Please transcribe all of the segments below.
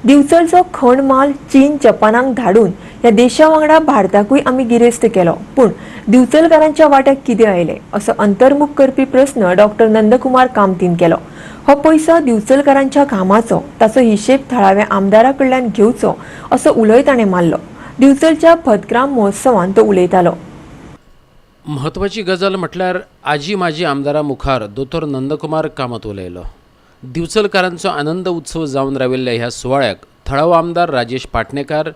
दिवचलचो खण माल चीन जपानाक धाडून ह्या देशा वांगडा भारताकूय आमी गिरेस्त केलो, पूण दिवचलकारांच्या वाट्याक कितें आयलें असो अंतर्मुख करपी प्रस्न डॉक्टर नंदकुमार कामतीन केलो. हो पयसो दिवचलकारांच्या कामाचो, ताचो हिशेब थळाव्या आमदारा कडल्यान घेवचो असो उलोय ताणें मारलो. दिवचलच्या भतग्राम महोत्सवान तो उलयतालो. म्हत्वाची गजाल म्हटल्यार आजी माजी आमदारा मुखार दोतोर नंदकुमार कामत उलयलो. दिवचलकारांचो आनंद उत्सव जावन राविल्ल्या ह्या सुवाळ्याक थळावो आमदार राजेश पाटणेकार,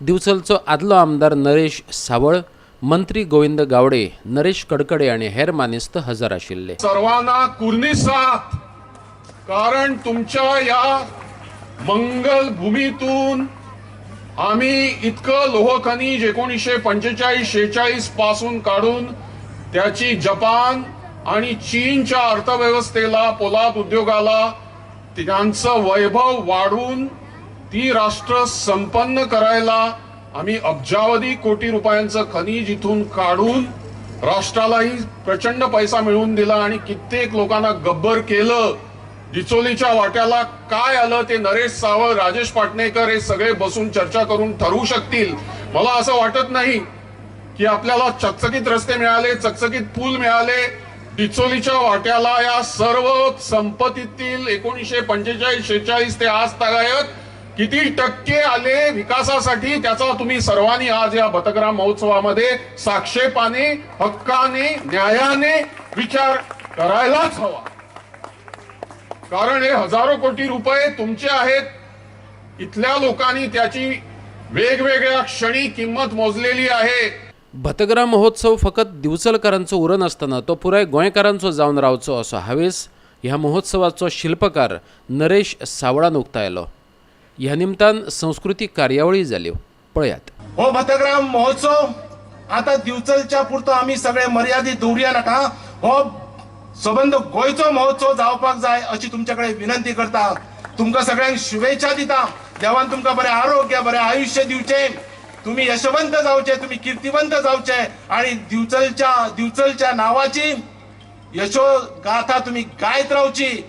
दिवचलचो आदलो आमदार नरेश सावळ, मंत्री गोविंद गावडे, नरेश कडकडे आनी हेर मानेस्त हजर आशिल्ले. सर्वांना कुर्निसात, कारण तुमच्या या मंगल भूमीतून आम्ही इतकं लोह खनिज 1945-46 पासून काढून त्याची जपान आणि चीनच्या अर्थव्यवस्थेला, पोलाद उद्योगाला त्यांचं वैभव वाढवून ती राष्ट्र संपन्न करायला आम्ही अब्जावधी कोटी रुपयांचं खनिज इथून काढून राष्ट्रालाही प्रचंड पैसा मिळवून दिला आणि कित्येक लोकांना गब्बर केलं. डिचोलीच्या वाट्याला काय आलं ते नरेश सावळ, राजेश पाटणेकर हे सगळे बसून चर्चा करून ठरवू शकतील. मला असं वाटत नाही की आपल्याला चकचकीत रस्ते मिळाले, चकचकीत पूल मिळाले. डिचोलीच्या वाट्याला या सर्व संपत्तीतील 1945-46 ते आज तागायत किती टक्के आले विकासासाठी, त्याचा तुम्ही सर्वांनी आज या भतग्राम महोत्सवामध्ये साक्षेपाने, हक्काने, न्यायाने विचार करायलाच हवा. कारण हे हजारो कोटी रुपये तुमचे आहेत. इथल्या लोकांनी त्याची वेगवेगळ्या क्षणी किंमत मोजलेली आहे. भतग्राम महोत्सव फकत दिवचलकारांचो उरनासतना तो पुराय गोंयकारांचो जावन रावचो असो हावेस ह्या महोत्सवाचो शिल्पकार नरेश सावळान उक्तायलो. ह्या निमतान संस्कृतीक कार्यावळी जाल्यो, पळयात. हो भतग्राम महोत्सव आता दिवचलच्या पुरतो आमी सगळे मर्यादीत दवरुया नाका. हो सबंद गोंयचो महोत्सव जावपाक जाय अशी तुमचे कडेन विनंती करता. तुमकां सगळ्यांक शुभेच्छा दिता. देवान तुमकां बरें आरोग्य, बरें आयुश्य दिवचें, तुम्ही यशवंत जावचे, तुम्ही कीर्तिवंत जावचे आणि दिवचलच्या नावाची यशो गाथा तुम्ही गायत रावची.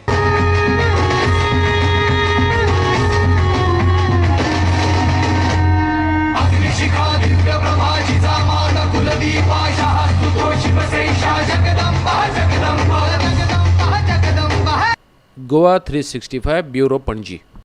गोवा 365 ब्युरो, पणजी.